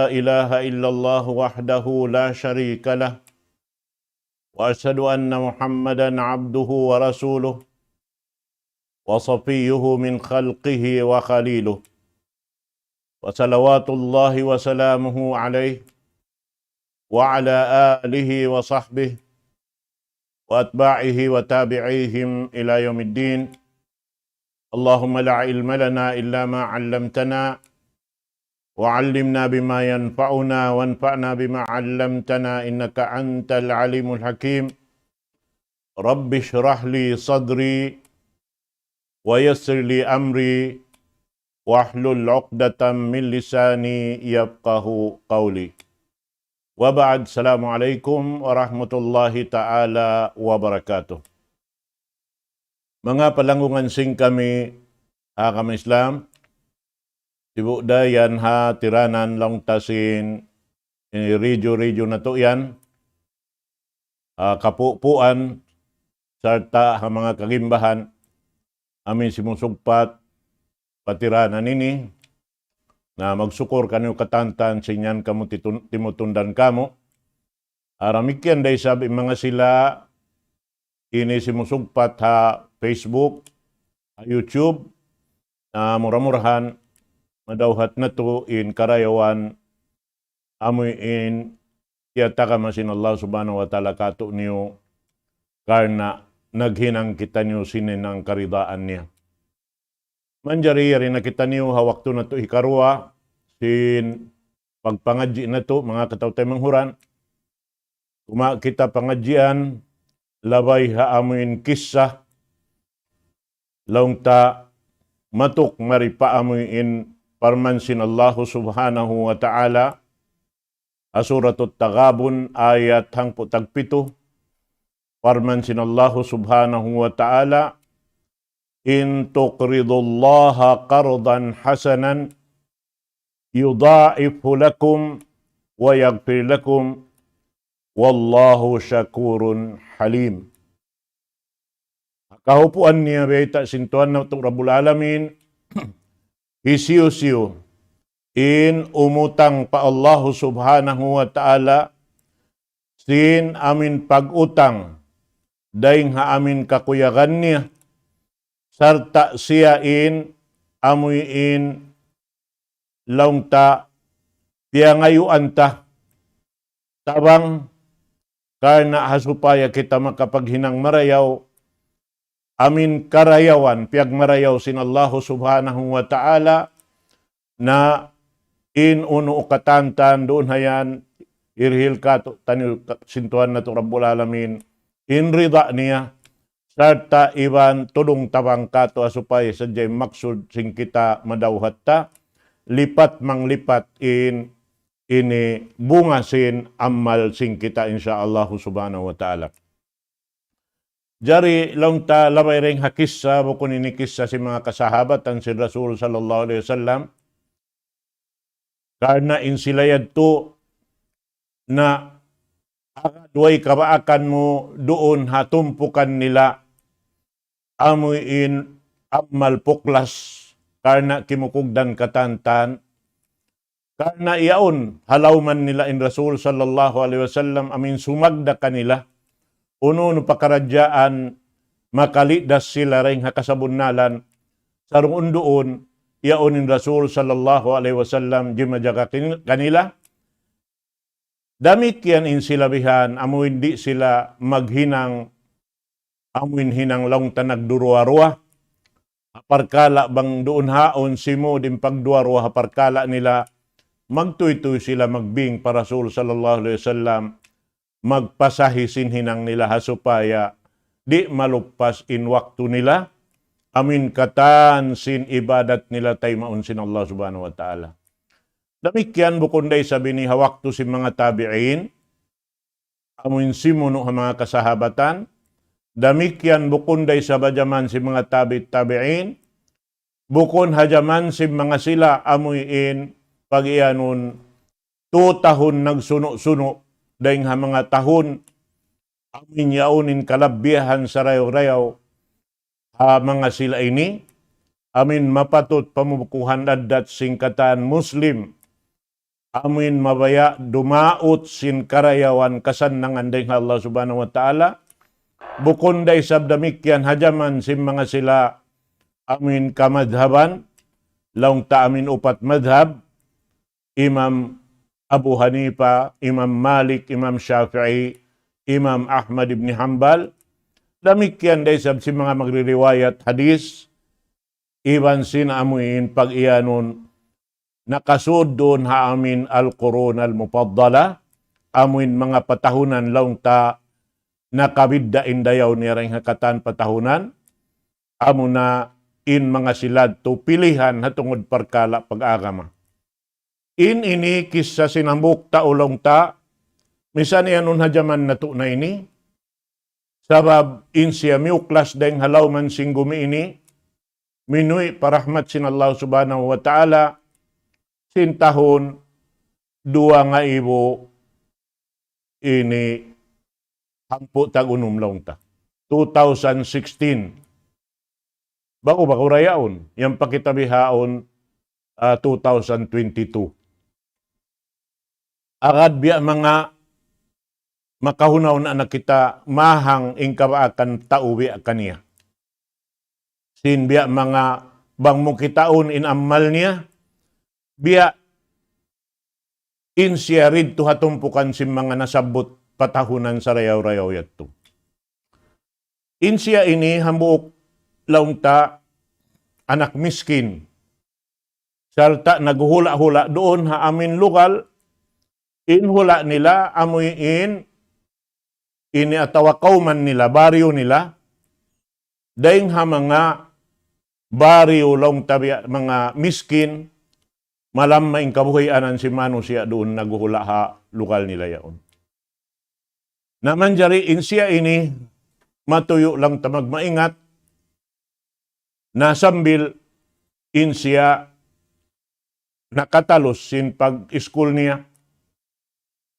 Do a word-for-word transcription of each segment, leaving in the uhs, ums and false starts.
إله إلا الله وحده لا شريك له، وأشهد أن محمدا عبده ورسوله، وصفيه من خلقه وخليله، وصلوات الله وسلامه عليه وعلى آله وصحبه وأتباعه وتابعيهم إلى يوم الدين. اللهم لا علم لنا إلا ما علمتنا، وعلمنا بما ينفعنا، وانفعنا بما علمتنا، إنك أنت العليم الحكيم. رب اشرح لي صدري، ويسر لي أمري، واحلل عقدة من لساني يفقه قولي. وبعد، السلام عليكم ورحمة الله تعالى وبركاته. Manga palanggungan sin kami, ha agama Islam, sibu' da yan ha tiranan laung ta sin ini, region-region natu' yan, ah, kapupuan, sarta' ha manga kagimbahan, amin simusugpat pa tiranan ini, na magsukul kaniyu katantan sin yan kamu titun-, timutundan kamu. Damikkiyan da isab in manga sila ini simusugpat ha Facebook, ha YouTube, na mura-murahan madawhat natu' in karayawan amu in tiyatagama sin Allah Subhanahu wa Ta'ala kātu'niyu, karna' naghinang kitaniyu sin hinang karidaan niya. Manjari yari na kitaniyu ha waktu natu' hikaruwa sin pagpangadji' natu', manga kataw-taymanghuran. Kuma kita pangadjian labay ha amu in kissa, laung ta matuk mari pa amu in parman sin Allahu Subhanahu wa Ta'ala, ha Suratut Taghabun, ayat hangpu' tagpitu, parman sin Allahu Subhanahu wa Ta'ala, إن تقرضوا الله قرضا حسنا يضاعفه لكم ويغفر لكم والله شكور حليم. Kahupuan niya bayta' sin Tuhan natu' Rabbul Alamin, hisiyu-siyu in umutang pa Allahu Subhanahu wa Ta'ala sin amin pag-utang, dayng ha amin kakuyagan niya, sarta' siya in amu in laung ta piyangayuan ta tabang, karna' ha supaya kita makapaghinang marayaw, amin karayawan, piyagmarayaw sin Allahu Subhanahu wa Ta'ala, na in unu katantan duun ha yan, hirihil kātu'niyu sin Tuhan natu' Rabbul Alamin, in rida niya, sarta' iban tulung-tabang kātu' ha supaya sadja in maksud sin kita madawhat ta, lipat manglipat in ini bunga sin amal sin kita, insya Allahu Subhanahu wa Ta'ala. Jari laung ta labay dayng ha kissa, bukun ini kissa sin manga kasahabatan sin Rasul sallallahu alayhi wasallam. Karna' in sila yadtu na agad way kabaakan mu duun ha tumpukan nila amu in amal puklas, karna' kimukugdan katantan, karna' yaun ha lawman nila in Rasul sallallahu alayhi wasallam amin sumagda kanila. Unu-unu pakaradjaan makalidas sila dayng ha kasabunnalan, sarung-unda duun, yaun in Rasul sallallahu alayhi wasallam jimajaga kin-, kanila. Damikkiyan in sila bihan, amu in di' sila maghinang, amu in hinang laung ta nagduruwa-ruwa. Ha parkala' bang duun haun simud in pagduwa-ruwa ha parkala' nila, magtūy-tūy sila magbing pa Rasul sallallahu alayhi wasallam, magpasahi sin hinang nila ha supaya di' maluppas in waktu nila, amu in katan sin ibadat nila taymaun sin Allah Subhanahu wa Ta'ala. Damikkiyan bukun da isab ini ha waktu sin manga tabi'in, amu in simunu' ha manga kasahabatan. Damikkiyan bukun da isab ha jaman sin manga tabi' tabi'in, bukun ha jaman sin manga sila amu in pag-iyanun tu tahun nagsunu'-sunu', dayng ha manga tahun amu in yaun in kalabbihan sarayaw-rayaw ha manga sila ini, amu in mapatut pamubukuhan addat sin katan Muslim. amuin mabaya' dumaut sin karayawan kasannangan dayn ha Allah Subhanahu wa Ta'ala. Bukun da isab damikkiyan ha jaman sin manga sila amuin kamadhaban, laung ta amuin upat madhab, Imam Abu Hanifa, Imam Malik, Imam Shafi'i, Imam Ahmad ibn Hanbal. Damikkiyan da isab sin manga magririwayat hadis, iban sin amuin pag-iyanun nakasud duun ha amuin al-qurun al-mufaddala, amuin manga patahunan laung ta nakabidda' in dayaw niya dayn ha katan patahunan, amuna in manga sila yadtu pilihan ha tungud parkala' pag-agama. In ini kissa sin hambuuk tau laung ta, misan iyanun ha jaman natu' na ini, sabab in siya miyuklas dayn ha lawm sin gumi ini, minuwi' pa rahmat sin Allah Subhanahu wa Ta'ala, sin tahun duwa ngaibu ini hangpu' tag-unum laung ta. Two thousand sixteen. Baku-baku ra yaun, yan pa kita bihaun, ah, two thousand twenty-two. Agad biya' manga makahunaw na kita mahang in kabaakan tau biya' kaniya. Sin biya' manga bang mu kitaun in amal niya, biya' in siya didtu ha tumpukan sin manga nasabbut patahunan sarayaw-rayaw yadtu. In siya ini hambuuk laung ta anak miskin. Sarta' naghuhula'-hula' duun ha amuin lugal, in hula' nila amuin ini atawa kawman nila, baryo nila, dayn ha manga baryo laung ta biya' manga miskin, malamma in kabuhianan sin manusiya' duun naghuhula' ha lugal nila yaun. Na manjari in siya ini matuyu' laung ta magmaingat, na sambil in siya nakatalus sin pag-iskul niya,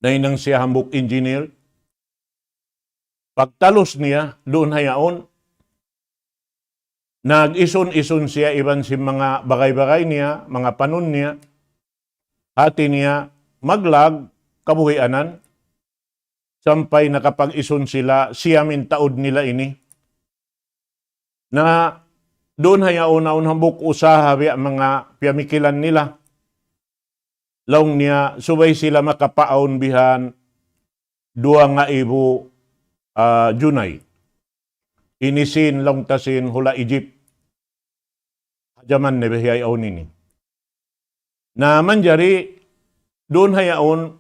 nahinang siya hambuuk engineer. Pagtalus niya, duun ha yaun, nag-isun-isun siya iban sin manga bagay-bagay niya, manga panun niya, hati niya, maglag, kabuhianan, sampay nakapag-isun sila, siyam in taud nila ini. Na duun ha yaun awn hambuuk usaha biya' manga piyamikilan nila. Laung niya, subay sila makapaawn bihan duwa ngaibu, ah, junay. Ini sin laung ta sin hula' Egypt. Ha jaman na bihaun ini. Na manjari, duun ha yaun,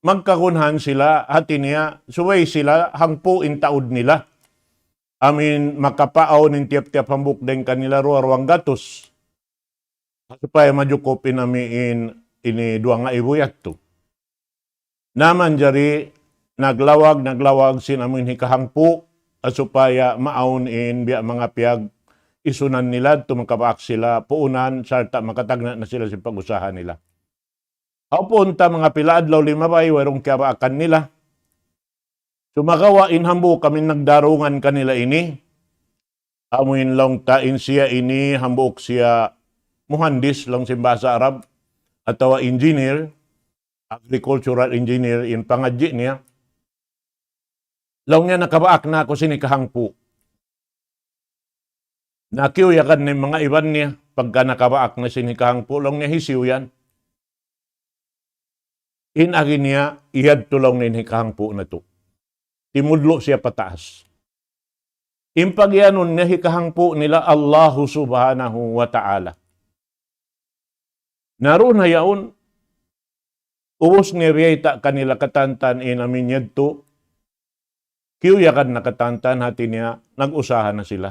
magkagunhan sila, hati niya, subay sila hangpu' in taud nila. Amuin makapaawn in tiyap-tiyap hambuuk dayn kanila duwa, duwanggatus. Supaya majukup in amuin ini duwa ngaibu yadtu. Na manjari naglawag, naglawag sin amuin hikahangpu', ah, supaya maawn in biya' manga piyag-isunan nila, yadtu makabaak sila puunan, sarta' makatagna' na sila sin pag-usaha nila. Hawpun ta manga pila adlaw limabay, wayruun kiyabaakan nila. Sumagawa' in hambuuk amuin nagdarungan kanila ini, amuin laung ta in siya ini hambuuk siya muhandis laung sin bahasa Arab, atawa engineer, agricultural engineer in pangadji' niya. Laung niya, nakabaak na aku sin hikahangpu'. Na kiyuyagan na in manga iban niya, pagka nakabaak na sin hikahangpu', laung niya, hisiyu yan? In agi niya, yadtu laung niya in hikahangpu' natu'. Timudlu' siya pataas. In pagiyanun niya hikahangpu' nila Allahu Subhanahu wa Ta'ala. Na duun ha yaun, ubus niya biyayta' kanila katantan in amuin yadtu, kiyuyagan na katantan, hati niya, nag-usaha na sila.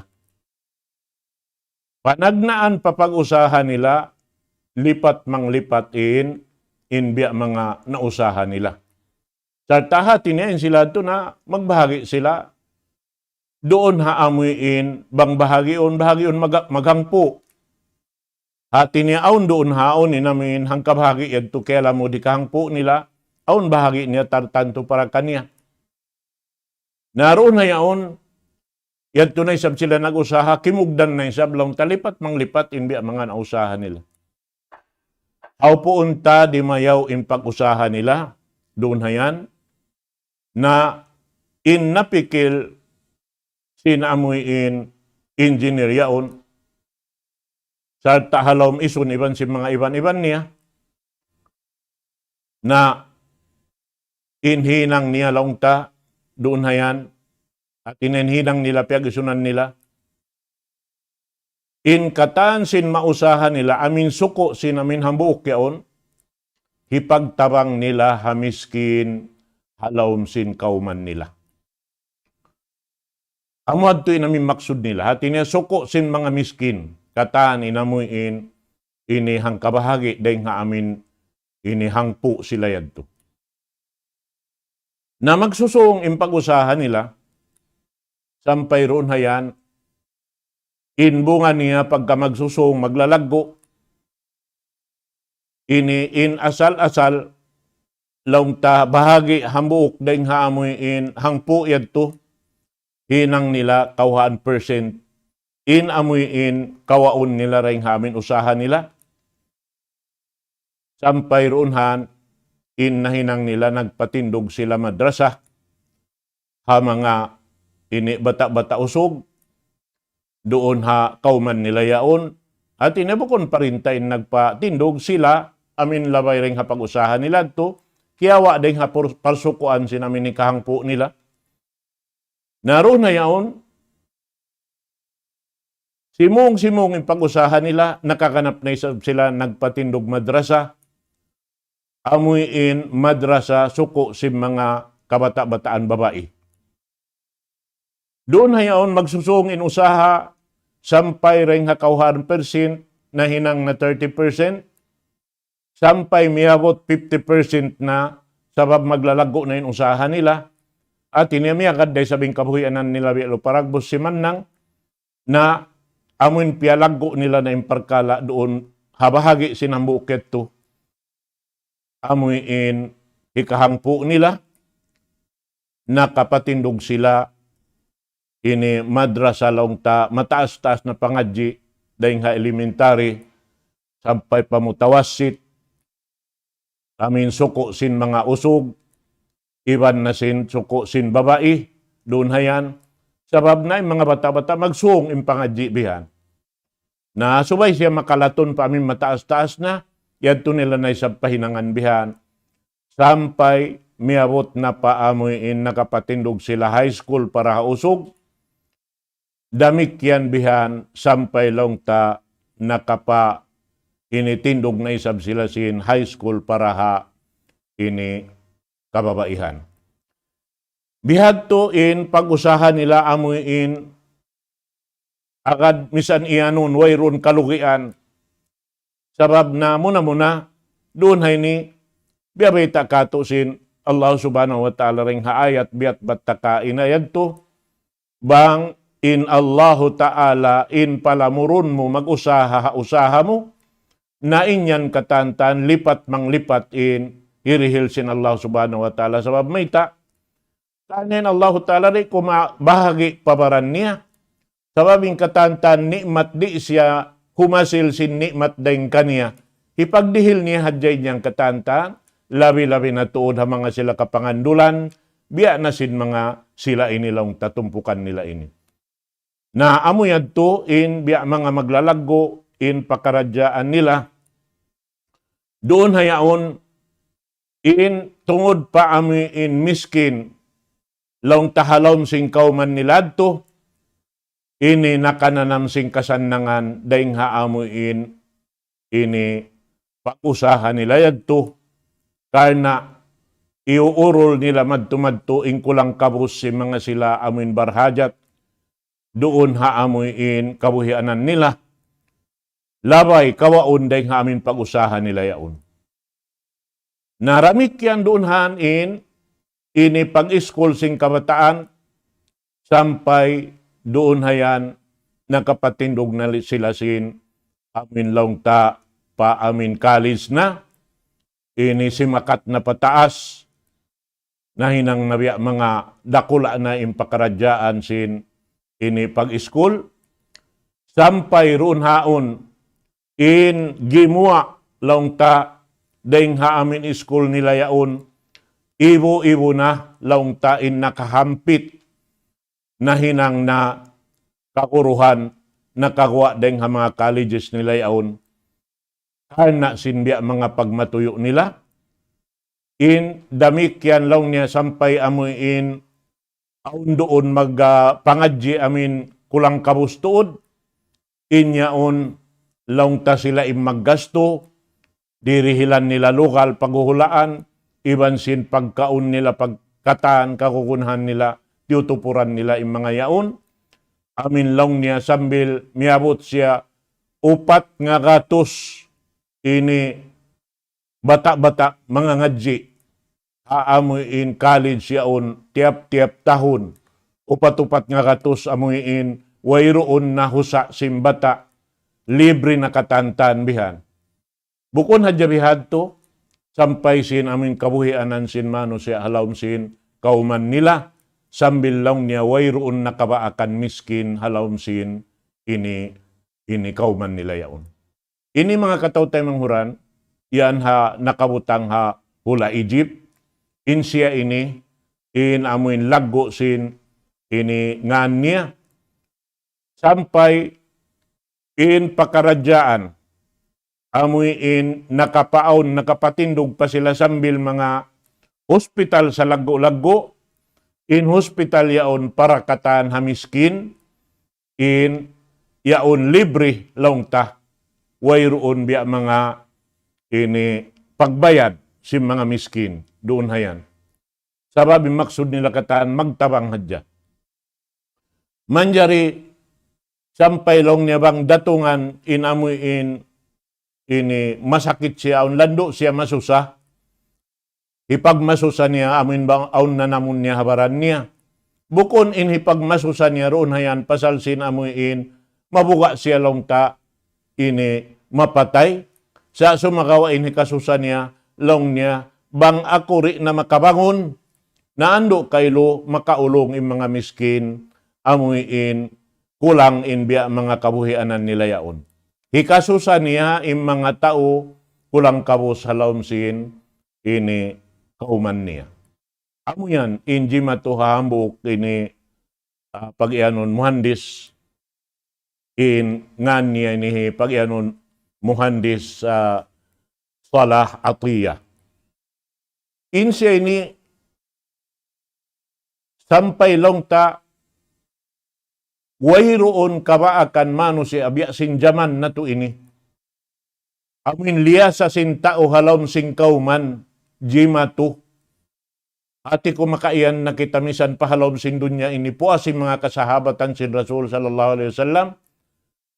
Panagnaan pa pag-usaha nila, lipat manglipat in, in biya' manga nausaha nila. Sarta' hati niya in sila yadtu na magbahagi' sila. Duun ha amuin, bang bahagiun, bahagiun mag-, maghangpu'. Hati niya awn duun ha awn in amuin hangkabahagi' yadtu kiyalamu di kahangpu' nila, awn bahagi' niya tartantu para kaniya. Na duun ha yaun, yadtu na isab sila nag-usaha, kimugdan na isab laung ta lipat manglipat in biya' manga nausaha nila. Aw puun ta dimayaw in pag-usaha nila, duun hayan, na in napikil sin amuin engineer yaun, sarta' ha lawm isun iban sin manga iban-iban niya, na in hinang niya laung ta, duun hayan, at in hinang nila, piyag-isunan nila, in katan sin mausaha nila, amin suku' sin amin hambuuk yaun, hipagtabang nila ha miskin ha lawm sin kawman nila. Amu yadtu in amin maksud nila. Hati niya suku' sin manga miskin. Katan in amuin ini hangkabahagi' dayng ha amin ini hangpu' sila yadtu. Na magsusung in pag-usaha nila, sampay duun hayan, in bunga niya pagka magsusung, maglalaggu', ini in asal-asal, laung ta bahagi' hambuuk dayng ha amuin hangpu' yadtu, hinang nila kawhaan percent, in amuin kawaun nila dayng ha amin usaha nila. Sampay duun hayan, in nahinang nila nagpatindug sila madrasa ha manga ini bata'-bata' usug, duun ha kawman nila yaun. Hati niya bukun parinta in nagpatindug, sila amin labay dayng ha pag-usaha nila yadtu, kiyawa' dayng ha pur-, parsukuan sin amin hikahangpu' nila. Na duun na yaun, simung-simung in pag-usaha nila, nakaganap na isab sila nagpatindug madrasa, amuin madrasa suku' sin manga kabata'-bataan babai. Duun hayaun magsusung in usaha, sampay dayng ha kawhaan percent, nahinang na thirty percent, sampay miyabut fifty percent na, sabab maglalaggu' na in usaha nila. Hati niya miyagad da isab in kabuhianan nila biya' lupa dagbus simannang, na amuin piyalaggu' nila na in parkala' duun ha bahagi' sin hambuuk yadtu. Amuin hikahangpu' nila, nakapatindug sila ini madrasa laung ta mataas-taas na pangadji', dayng ha elementary sampay pa mutawassit, amuin suku' sin manga usug, iban na sin suku' sin babai, duun hayan. Sabab na in manga bata'-bata' magsung in pangadji' bihan. Na subay siya makalatun pa amuin mataas-taas na, yadtu nila na isab pahinangan bihan. Sampay miyabut na pa amuin nakapatindug sila high school para ha usug. Damikkiyan bihan sampay laung ta nakapa ini tindug na isab sila sin high school para ha ini kababaihan. Bihadtu in pag-usaha nila amuin agad misan iyanun wayruun kalugian. Sabab na muna-muna, duun ha ini, biyabayta' katu' sin Allah Subhanahu wa Ta'ala dayng ha ayat biya' bat ta kaina yadtu, bang in Allahu Ta'ala in palamurun mu mag-usaha ha usaha mu, na in yan katan-katan lipat manglipat in hirihil sin Allah Subhanahu wa Ta'ala. Sabab mayta', kaniya in Allahu Ta'ala di' kumabahagi' pa baran niya. Sabab in katan-katan ni'mat di' siya humasil sin ni'mat dayng kaniya. Hipagdihil niya hadja in yan katan-katan, labi-labi na tuud ha manga sila kapangandulan, biya' na sin manga sila ini laung ta tumpukan nila ini. Na amu yadtu in biya' manga maglalaggu' in pakaradjaan nila. Duun hayaun in tungud pa amuin miskin, laung ta ha lawm sin kawman nila yadtu, ini nakananam sin kasannangan dayng ha amuin ini pag-usaha nila yadtu, karna' iyuurul nila madtu-madtu in kulang kabus sin manga sila amuin barhajat, duun ha amuin kabuhianan nila, labay kawaun dayng ha amuin pag-usaha nila yaun. Na damikkiyan duun hayan in ini pag-iskul sin kabataan, sampay duun hayan nakapatindug na li-, sila sin amuin laung ta pa amuin college na, ini simakat na pataas, nahinang na biya' manga dakula' na in pakaradjaan sin ini pag-iskul, sampay duun hayaun in gimuwa' laung ta, dayng ha amuin school nila yaun, ibu-ibu na, laung ta, in nakahampit nahinang na kaguruhan, nakaguwa' dayng ha manga colleges nila yaun. Karna' sin biya' manga pagmatuyu' nila. In damikkiyan laung niya sampay amuin awn duun mag, ah, pangadji' amuin kulang kabus tuud. In yaun laung ta sila in maggastu, dirihilan nila lugal paghuhulaan, iban sin pagkaun nila pagkatan, kagunahan nila, tiyutupuran nila in manga yaun. Amuin laung niya sambil miyabut siya upat ngagatus ini bata'-bata' mangangadji' ha amuin college yaun tiyap-tiyap tahun, upat-upat ngagatus amuin wayruun na husa' sin bata', libre na katan-katan bihan. Bukun hadja bihadtu, sampay sin amuin kabuhianan sin manusiya' ha lawm sin kawman nila, sambil laung niya wayruun na kabaakan miskin ha lawm sin ini, ini kawman nila yaun. Ini manga kataw-taymanghuran, yan ha nakabutang ha hula' Egypt, in siya ini, in amuin laggu' sin ini ngan niya, sampay in pakaradjaan, amuin nakapaawn, nakapatindug pa sila sambil manga hospital salaggu'-laggu', in hospital yaun para katan ha miskin, in yaun libre laung ta, wayruun biya' manga ini pagbayad sin manga miskin, duun ha yan. Sabab in maksud nila katan magtabang hadja. Manjari sampay laung niya bang datungan in amuin ini masakit siya, awn landu' siya masusa. Hipagmasusa niya, amuin bang awn nanamun niya ha baran niya. Bukun in hipagmasusa niya duun ha yan pasal sin amuin mabuga' siya laung ta ini mapatay. Sa' sumagawa' in hikasusa niya, laung niya, bang aku di' na makabangun, naandu' kailu makaulung in manga miskin, amuin kulang in biya' manga kabuhianan nila yaun. Hikasusa niya in manga tau kulang kabus ha lawm sin ini kawman niya. Amu yan, in jimatu ha hambuuk ini, ah, pagiyanun muhandis, in ngan niya ini pagiyanun muhandis, ah, Salah Atiyah. In siya ini sampay laung ta wayruun kabaakan manusiya' biya' sin jaman natu' ini. Amuin liyasa sin tau ha lawm sin kawman, jimatu. Hati ku makaiyan na kita misan pa ha lawm sin dunya ini, puas sin manga kasahabatan sin Rasul sallallahu alayhi wasallam,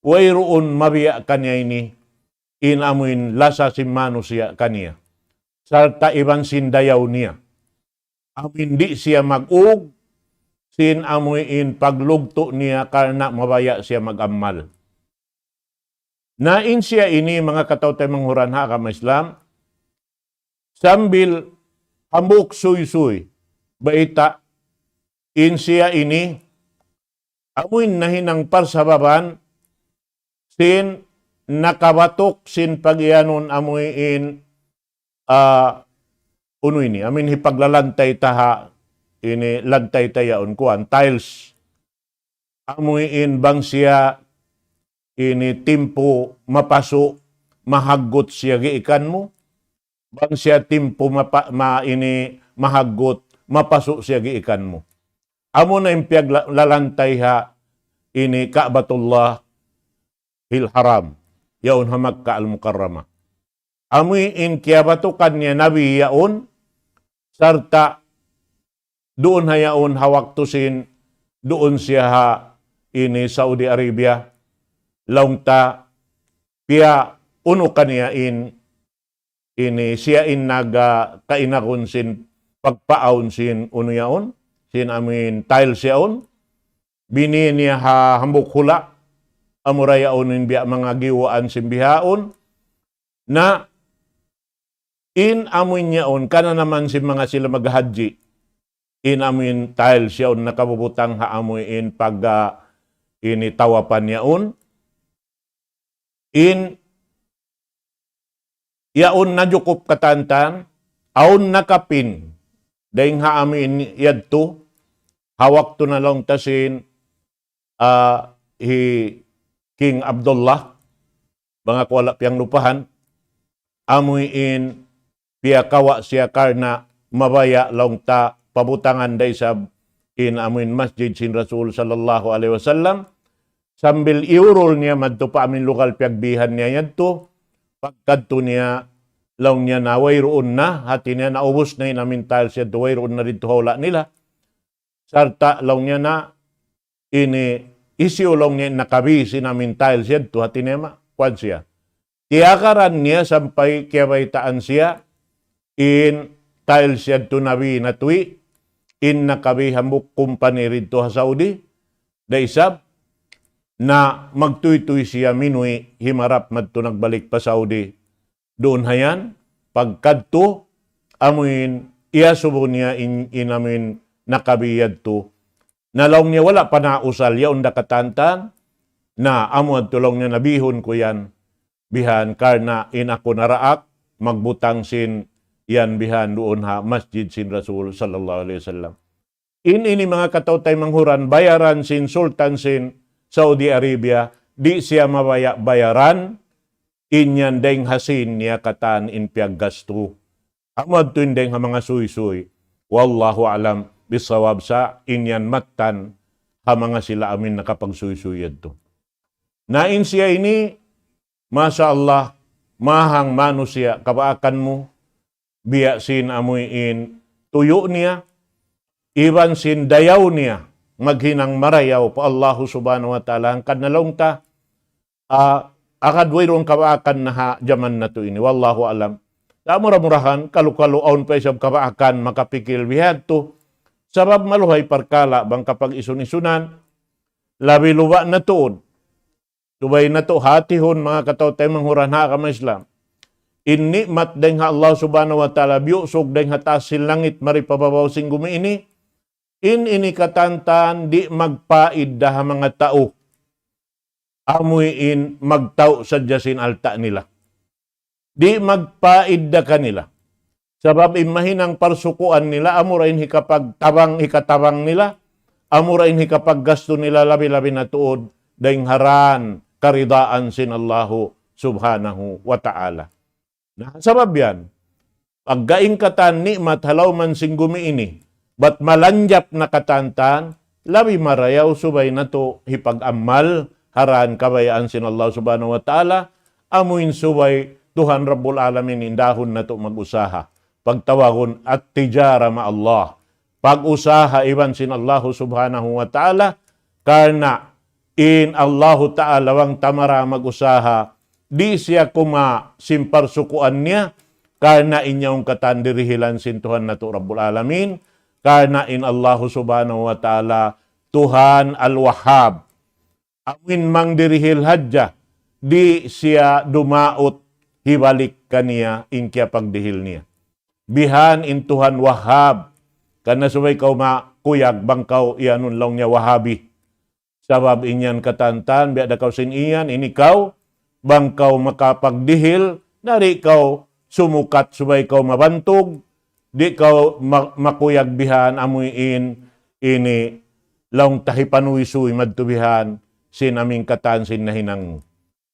wayruun mabiya' kaniya ini, in amuin lasa sin manusiya' kaniya. Sarta' iban sin dayaw niya. Amuin di' siya mag-ug, sin amuin paglugtu' niya karna' mabaya' siya mag-amal. Na in siya ini, manga kataw-taymanghuran ha agama Islam, sambil hambuuk suysuy, bayta', in siya ini, amuin nahinang parsababan, sin nakabatuk, sin pagiyanun amuin, ah, unu ini, amuin hipaglalantay ta ha, ini lantay ta yaun, kuwan, tiles. Amuin bang siya ini timpu mapasu', mahaggut siya giikan mu. Bang siya timpu mapa-, ma-, ini mahaggut, mapasu' siya giikan mu. Amu na in piyagla-, lalantay ha ini Ka'batullah hil Haram, yaun ha Makkah Al-Mukarramah. Amu in kiyabatukan niya Nabi yaun, sarta' duun ha yaun ha waktu sin duun siya ha ini Saudi Arabia, laung ta piyaunu kaniya in ini siya in nag, ah, kainagun sin pagpaawn sin unu yaun, sin amuin tiles yaun. Bini niya ha hambuuk hula', amura yaun in biya' manga giwaan sin bihaun. Na in amuin yaun, kananaman sin manga sila maghajji. In amuin tiles yaun nakabubutang ha amuin pag, ah, ini tawapan yaun. In yaun na jukup katantan, awn na kapin, dayn ha amuin yadtu, ha waktu na laung ta sin, ah, hi King Abdullah, bang aku wala' piyanglupahan, amuin piyakawa' siya karna' mabaya' laung ta pabutangan da isab in amuin masjid sin Rasul sallallahu alayhi wasallam, sambil iyurul niya madtu pa amuin lugal piyagbihan niya yadtu, pagkadtu niya laung niya na wayruun na, hati niya naubus na in amuin tiles yadtu, wayruun na didtu ha hula' nila. Sarta' laung niya na ini hisiyu laung niya nakabi sin amuin tiles yadtu, hati niya ma, kuwan siya. Tiyakaran niya sampay kiyabaytaan siya in tiles yadtu nabi na tuwi, in nakabi hambuuk company didtu ha Saudi, da isab na magtuytuy siya minuwi' himarap madtu nagbalik pa Saudi. Duun ha yan, pagkadtu, amuin, iyasubu niya in, in amuin nakabi yadtu. Na laung niya wala' pa nausal, yaun da katantan, na amu yadtu laung niya nabihun ku yan, bihan, karna' in aku naraak, magbutang sin yan bihan duun ha masjid sin Rasul sallallahu alayhi wasallam. In ini manga kataw-taymanghuran, bayaran sin Sultan sin Saudi Arabia, di' siya mabaya' bayaran, in yan dayng ha sin niya katan in piyaggastu. Amu yadtu in dayng ha manga suysuy. Wallahu a'lam bissawab, sa' in yan mattan ha manga sila amuin nakapagsuysuy yadtu. Na in siya ini, masha Allah, mahang manusiya' kabaakan mu, biya' sin amuin tuyu' niya, iban sin dayaw niya, maghinang marayaw pa Allahu Subhanahu wa Ta'ala, hangkan na laung ta, ah, agad wayruun kabaakan na ha jaman natu' ini. Wallahu a'lam. Sa' mura-murahan, kalu-kalu awn pa isab kabaakan makapikil bihadtu. Sabab maluhay parkala' bang kapag-isun-isunan, labi luba' na tuud. Subay natu' hatihun manga kataw-taymanghuran ha agama Islam. In ni'mat dayng ha Allah Subhanahu wa Ta'ala, biyusug dayng ha taas sin langit mari pa babaw sin gumi ini, in ini katantan di' magpaidda ha manga tau. Amuin magtau sadja sin alta' nila. Di' magpaidda kanila. Sabab in mahinang parsukuan nila, amura in hikapagtabang, hikatabang nila, amura in hikapaggastu nila labi-labi na tuud dayng ha raan karidaan sin Allahu Subhanahu wa Ta'ala. Na, sabab yan, pagga in katan ni'mat ha lawm sin gumi ini, bat malanjap na katantan, labi marayaw subay natu' hipag-amal ha raan kabayaan sin Allah Subhanahu wa Ta'ala, amuin subay Tuhan Rabbul Alamin indahun natu' mag-usaha. Pagtawagun at-tijara ma Allah. Pag-usaha iban sin Allahu Subhanahu wa Ta'ala, karna' in Allahu Ta'ala bang ta mara mag-usaha, di' siya kuma sin parsukuan niya, karna' in yaun katan dirihilan sin Tuhan natu' Rabbul Alamin, karna' in Allahu Subhanahu wa Ta'ala Tuhan Al-Wahhab. Amuin mangdirihil hadja, di' siya dumaut hibalik kaniya in kiyapagdihil niya. Bihan in Tuhan Wahhab, karna' subay kaw makuyag bang kaw iyanun laung niya Wahabi. Sabab in yan katantan, biya' da kaw sin iyan, ini kaw, bang kaw makapagdihil, na di' kaw sumukat subay kaw mabantug, di' kaw ma-, makuyag bihan amuin ini laung ta hipanuysuy madtu bihan sin amuin katan sin nahinang mu.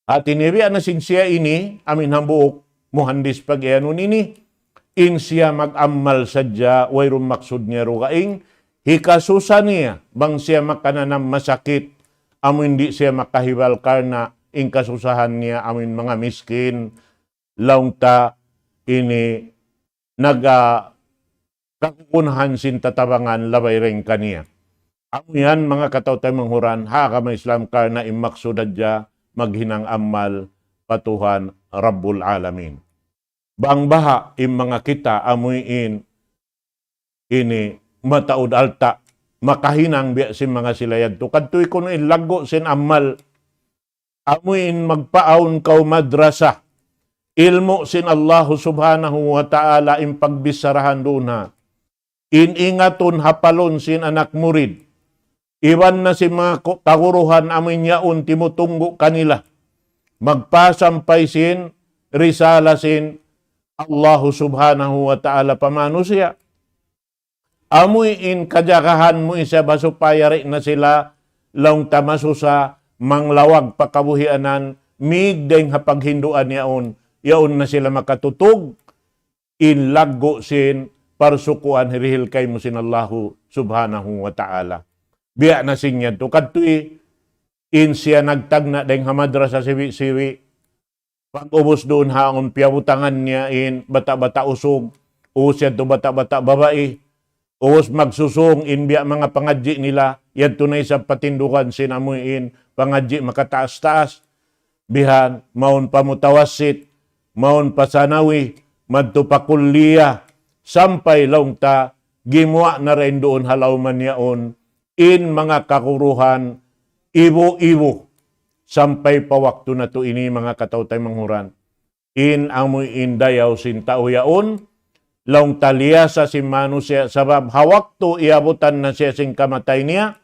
Hati niya biya' na sin siya ini, amuin hambuuk muhandis pag-iyanun ini, in siya mag-amal sadja, wayruun maksud niya dugaing, hikasusa niya, bang siya makananam masakit, amuin di' siya makahibal karna' in kasusahan niya, amuin manga miskin, laung ta ini naga kakunahan sin tatabangan labay dayn kaniya. Amu yan, manga kataw-taymanghuran, ha agama Islam, karna' in maksud hadja maghinang amal pa Tuhan Rabbul Alamin. Bang baha' in manga kita amuin ini mataud alta', makahinang biya' sin manga sila yadtu. Kadtuy kunu' in laggu' sin amal. Amuin magpaawn kaw madrasa. Ilmu' sin Allahu Subhanahu wa Ta'ala in pagbicharahan duun ha. In ingatun hapalun sin anak murid. Iban na sin manga ku-, kaguruhan amuin yaun timutunggu' kanila. Magpasampay sin risala sin Allahu Subhanahu wa Ta'ala pa manusiya'. Amuin kajagahan mu isab ha supaya di' na sila laung ta masusa manglawag pa kabuhianan, mīg dayng ha paghinduan yaun, yaun na sila makatutug, in laggu' sin parsukuan hirihil kaymu sin Allahu Subhanahu wa Ta'ala. Biya' na sin yadtu, kadtu in siya nagtagna' dayng ha madrasa siwi-siwi, pag-ubus duun haun piyabutangan niya in bata'-bata' usug, ubus yadtu bata'-bata' babai, ubus magsusūng in biya' manga pangadji' nila, yadtu na isab patindugan sin amuin pangadji' makataas-taas, bihan, mawn pa mutawassit, mawn pa sanawi, madtu pa kulliya, sampay laung ta, gimuwa' na dayn duun ha lawman yaun, in manga kaguruhan, ibu-ibu, sampay pa waktu natu' ini manga kataw-taymanghuran. In amuin dayaw sin tau yaun, laung ta liyasa sin manusiya' sabab ha waktu iyabutan na siya sin kamatay niya,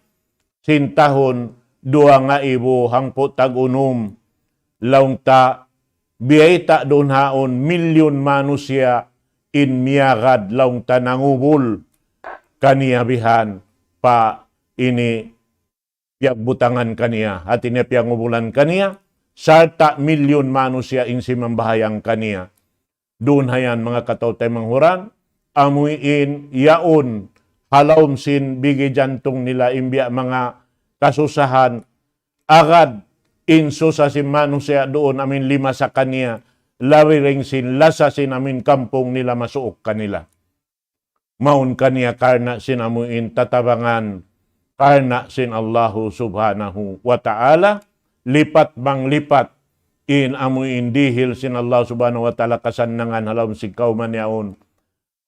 sin tahun duwa ngaibu hangpu' tag-unum, laung ta biyayta' duun haun milyun manusiya' in miyagad laung ta nangubul kaniya bihan pa ini piyagbutangan kaniya, hati niya piyangubulan kaniya, sarta' milyun manusiya' in simambahayang kaniya. Duun hayan manga kataw-taymanghuran, amuin yaun ha lawm sin bigi jantung nila in biya' manga kasusahan, agad in susa sin manusiya' duun amuin limasa kaniya, labi dayng sin lasa sin amuin kampung nila masuuk kanila. Mawn kaniya karna' sin amuin tatabangan, karna' sin Allahu Subhanahu wa Ta'ala, lipat bang lipat in amuin dihil sin Allah Subhanahu wa Ta'ala kasannangan ha lawm sin kawman yaun.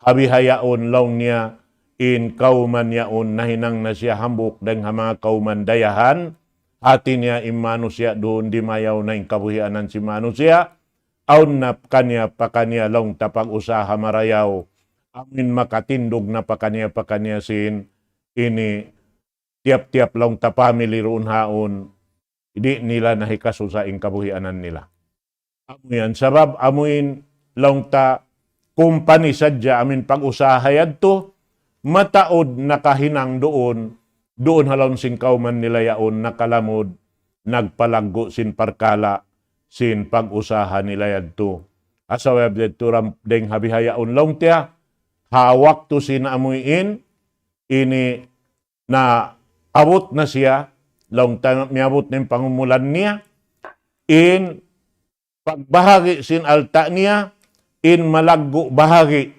Ha bihaun laung niya in kawman yaun nahinang na siya hambuuk dayng ha manga kawman dayahan, hati niya in manusiya' duun dimayaw na in kabuhianan sin manusiya', awn na pakaniya-pakaniya laung ta pag-usaha marayaw, amuin makatindug na pakaniya-pakaniya sin ini tiyap-tiyap laung ta family duun haun, di' nila na hikasusa in kabuhianan nila. Amu yan, sabab amuin laung ta company sadja amuin pag-usaha yadtu, mataud nakahinang duun, duun ha lawm sin kawman nila yaun nakalamud, nagpalaggu' sin parkala', sin pag-usaha nila yadtu. Asawab yadtu ram dayng ha bihaun laung tiya, ha waktu sin amuin, ini na abut na siya, laung ta miyabut na in pangumulan niya, in pagbahagi' sin alta' niya, in malaggu' bahagi',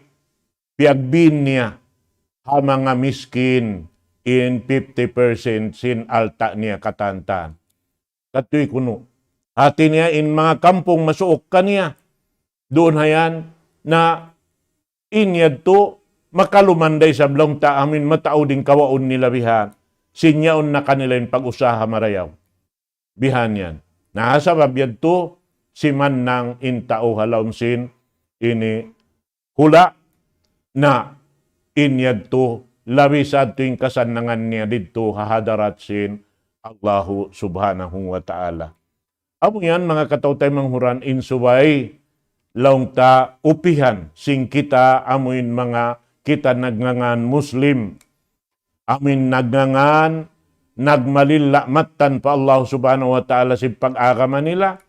piyagbin niya ha manga miskin, in fifty percent sin alta' niya katantan. Katuy kunu'. Hati niya in manga kampung masuuk kaniya. Duun hayan na in yadtu makaluman da isab laung ta amuin mataud in kawaun nila bihan. Sin yaun na kanila in pag-usaha marayaw. Bihan yan. Na sabab yadtu simannang in tau ha lawm sin ini hula' na in yadtu labi sadtu in kasannangan niya didtu ha hadarat sin Allahu Subhanahu wa Ta'ala. Amu yan manga kataw-taymanghuran in subay laung ta upihan sin kita amuin manga kita nagngangan Muslim. Amuin nagngangan, nagmalilla' mattan pa Allah Subhanahu wa Ta'ala sin pag-agama nila,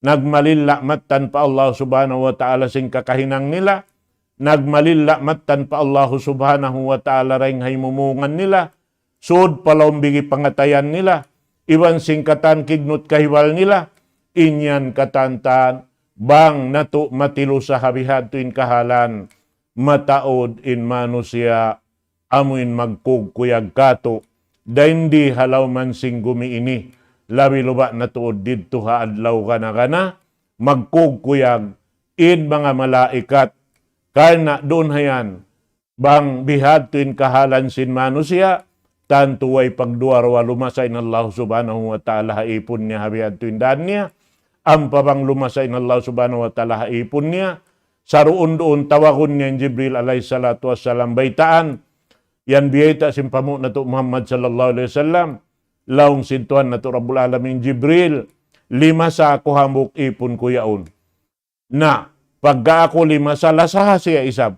nagmalilla' mattan pa Allah Subhanahu wa Ta'ala sin kakahinang nila, nagmalilla' mattan pa Allah Subhanahu wa Ta'ala dayng ha imumungan nila, sud pa lawm bigi pangatayan nila, iban sin katan kignut kahibal nila, in yan katantan, bang natu' matilusa ha bihadtu in kahalan, mataud in manusiya' amuin magkugkuyag katu', dayn di ha lawman sin gumi ini, labi luba' na tuud didtu ha adlaw gana-gana, magkugkuyag in manga malaikat, karna' duun hayan, bang bihadtu in kahalan sin manusiya', tantu way pagduwa-ruwa lumasa in Allah Subhanahu wa Ta'ala ha ipun niya ha bihadtu in daan niya, ampa bang lumasa in Allah Subhanahu wa Ta'ala ha ipun niya, saruun-duun tawagun niya in Jibril alayhi salatu wassalam baytaan, yan biyayta' sin panghu' natu' Muhammad sallallahu alayhi wasallam, laung sin Tuhan natu' Rabbul Alamin, Jibril, limasa aku hambuuk ipun ku yaun. Na, Pagga aku limasa, lasaha siya isab.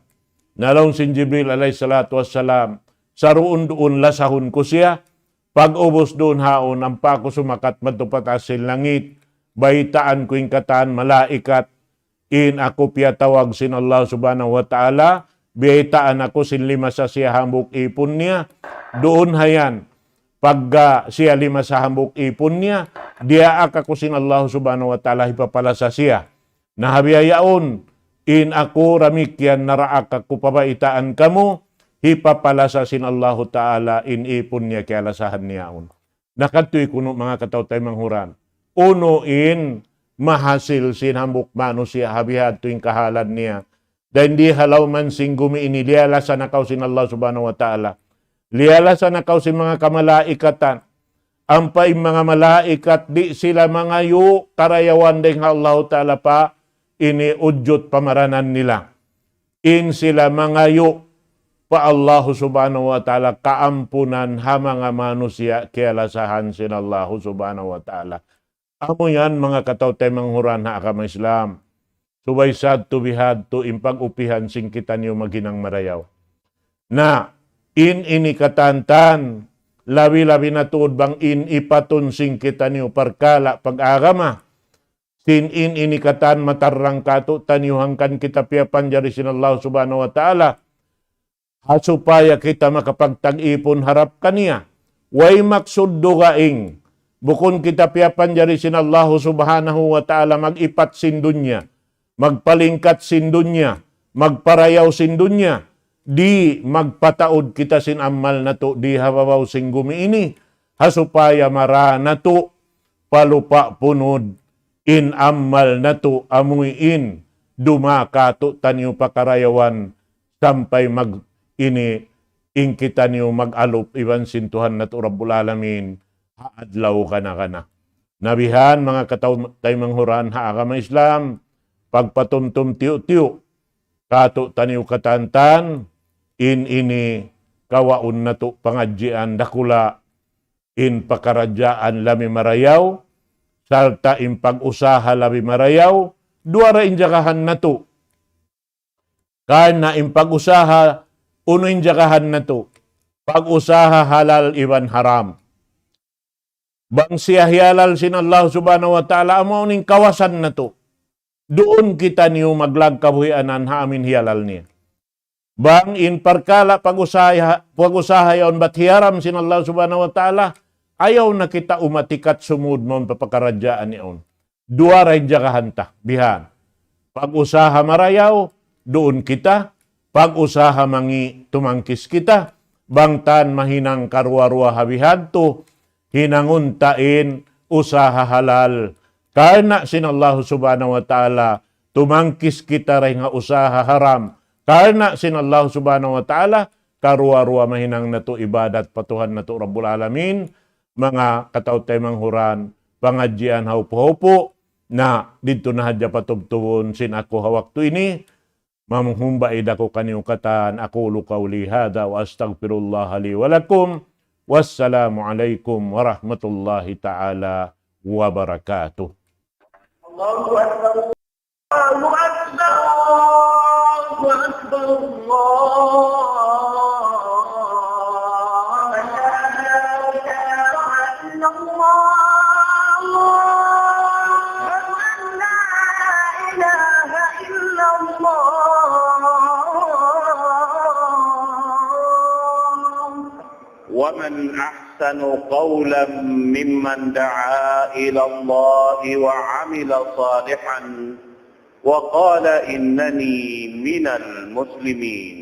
Na laung sin Jibril alayhi salatu wassalam, saruun-duun lasahun ku siya. Pag'ubus duun haun, ampa aku sumakat madtu pa taas sin langit, baytaan ku in katan malaikat, in aku piyatawag sin Allah Subhanahu wa Ta'ala, biyaytaan aku sin limasa siya hambuuk ipun niya, duun hayan, pagga siya limasa hambuuk ipun niya, diyaak aku sin Allah Subhanahu wa Ta'ala hipapalasa siya. Na ha biya' yaun, in aku damikkiyan naraak aku pabaytaan kamu, hipapalasa sin Allahu Ta'ala in ipun niya kiyalasahan niya yaun. Na katu' kunu' manga kataw-taymanghuran. Unu in mahasil sin hambuuk manusiya' ha bihadtu in kahalan niya. Dayn di ha lawm sin gumi ini liyalasa na kaw sin Allah Subhanahu wa Ta'ala. Liyalasa na kaw sin manga kamalaikatan. Ampa in manga malaikat di' sila mangayu' karayawan dayn ha Allahu Ta'ala pa ini ujud pamaranan nila. In sila mangayu' pa Allahu Subhanahu wa Ta'ala kaampunan ha manga manusiya' kiyalasahan sin Allahu Subhanahu wa Ta'ala. Amu yan manga kataw-taymanghuran ha agama Islam. Subay sadtu bihadtu in pag-upihan sin kitaniyu maghinang marayaw. Na, in ini katantan, labi-labi na tuud bang in ipatun sin kitaniyu parkala' pag-agama. Sin in ini katan matarrang katu'taniyu hangkan kita piyapanjari sin Allah Subhanahu wa Ta'ala. Ha supaya kita makapagtag-ipun harap kaniya. Way maksud dugaing. Bukun kita piyapanjari sin Allah Subhanahu wa Ta'ala mag-ipat sin dunya, magpalingkat sin dunya, magparayaw sin dunya. Di' magpataud kita sin amal natu' di ha babaw sin gumi ini. Ha supaya mara natu' palupa' punud in amal natu' amuin dumā katu'taniyu pa karayawan sampay mag ini in kitaniyu mag-alup iban sin Tuhan natu' Rabbul Alamin ha adlaw kana-kana. Na bihan manga kataw-taymanghuran ha agama Islam, pagpatumtum tiyu'-tiyu' katu'taniyu katantan, in ini kawaun natu' pangadjian dakula', in pakaradjaan labi marayaw, sarta' in pag-usaha labi marayaw, duwa ra in jagahan natu'. Karna' in pag-usaha, unu in jagahan natu'? Pag-usaha halal iban haram. Bang siya hiyalal sin Allah Subhanahu wa Ta'ala, amu in kawasan natu'. Duun kitaniyu maglag kabuhianan ha amu in hiyalal niya. Bang in parkala' pag-usaha, pag-usaha yaun bat hiyaram sin Allah Subhanahu wa Ta'ala, ayaw na kita umatikat sumud mawn pa pakaradjaan yaun. Duwa ra in jagahan ta, bihan. Pag-usaha marayaw, duun kita. Pag-usaha mangi', tumangkis kita. Bang tan mahinang karuwa-ruwa ha bihadtu, hinangun ta in usaha halal. Karna' sin Allah Subhanahu wa Ta'ala, tumangkis kita dayn ha usaha haram. Karna' sin Allah Subhanahu wa Ta'ala, karuwa-ruwa mahinang natu' ibadat pa Tuhan natu' Rabbul Alamin, manga kataw-taymanghuran, pangadjian ha upu'-upu', na didtu na hadja patubtubun sin aku ha waktu ini, mamunghumbay da aku kaniyu katan, أقول قولي هذا وأستغفر الله لي ولكم. والسلام عليكم ورحمة الله تعالى وبركاته. الله أكبر. الله أكبر. الله أكبر. الله. أشهد أن لا إله إلا الله. أشهد أن لا إله إلا الله. ومن أحسن قولا ممن دعا إلى الله وعمل صالحا وقال إنني من المسلمين.